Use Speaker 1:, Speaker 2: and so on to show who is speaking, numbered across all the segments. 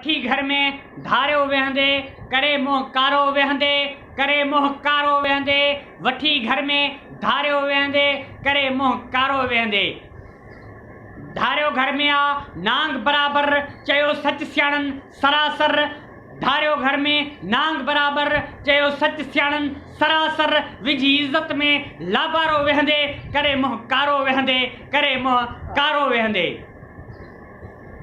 Speaker 1: وٺي گهر ۾ ڌاريو ويهندي، ڪري منهن ڪارو ويهندي، ڪري منهن ڪارو ويهندي، وٺي گهر ۾ ڌاريو ويهندي، ڪري منهن ڪارو ويهندي. ڌاريو گهر ۾ آ نانگ برابر، چيو سچ سياڻن سراسر، ڌاريو گهر ۾ نانگ برابر، چيو سچ سياڻن سراسر، وجهي عزت ۾ لابارو ويهندي، ڪري منهن ڪارو ويهندي، ڪري منهن ڪارو ويهندي.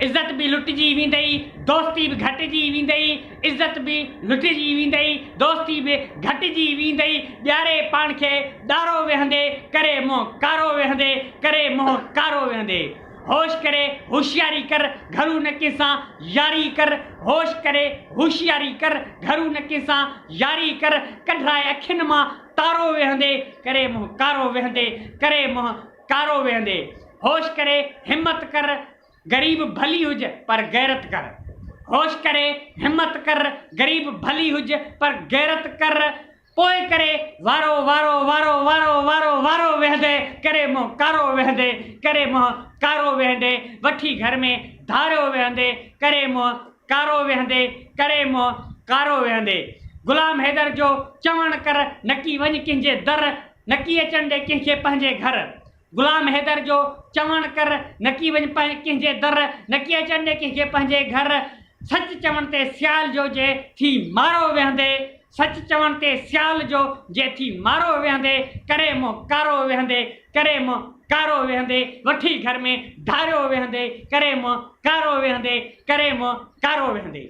Speaker 1: عزت به لٽجي ويندئي، دوستي به گهٽجي ويندئي، عزت به لٽجي ويندئي، دوستي به گهٽجي ويندئي، ڏياري پاڻ کي ڏارو ويهندي، ڪري منهن ڪارو ويهندي، ڪري منهن ڪارو ويهندي. هوش ڪري هوشياري ڪر، گهرو نه ڪنهن سان ياري ڪر، هوش ڪري هوشياري ڪر، گهرو نه ڪنهن سان ياري ڪر، ڪڍرائي اکين مان تارو ويهندي، ڪري منهن ڪارو ويهندي، ڪري منهن ڪارو ويهندي. هوش ڪري همت ڪر، غريب ڀلي هج پر غيرت ڪر. هوش ڪري همت ڪر، غريب ڀلي هج پر غيرت ڪر. پوء ڪري وارو وارو وارو وارو وارو وارو ويهندي، ڪري منهن ڪارو ويهندي، ڪري منهن ڪارو ويهندي. وٺي گهر ۾ ڌاريو ويهندي، ڪري منهن ڪارو ويهندي، ڪري منهن ڪارو ويهندي. غلام حيدر جو چوڻ ڪر، نڪي وڃ ڪنهن جي در، نڪي اچڻ ڏي ڪنهن کي پنهنجي گهر. غلام حيدر جو چوڻ ڪر، نڪي وڃ ڪنهن جي در، نڪي اچڻ ڏي ڪنهن کي پنهنجي گهر. سچ چوڻ تي سيال جو جي ٿي مارو ويهندي، سچ چوڻ تي سيال جو جي ٿي مارو ويهندي، ڪري منهن ڪارو ويهندي، ڪري منهن ڪارو ويهندي، وٺي گهر ۾ ڌاريو ويهندي، ڪري منهن ڪارو ويهندي، ڪري منهن ڪارو ويهندي.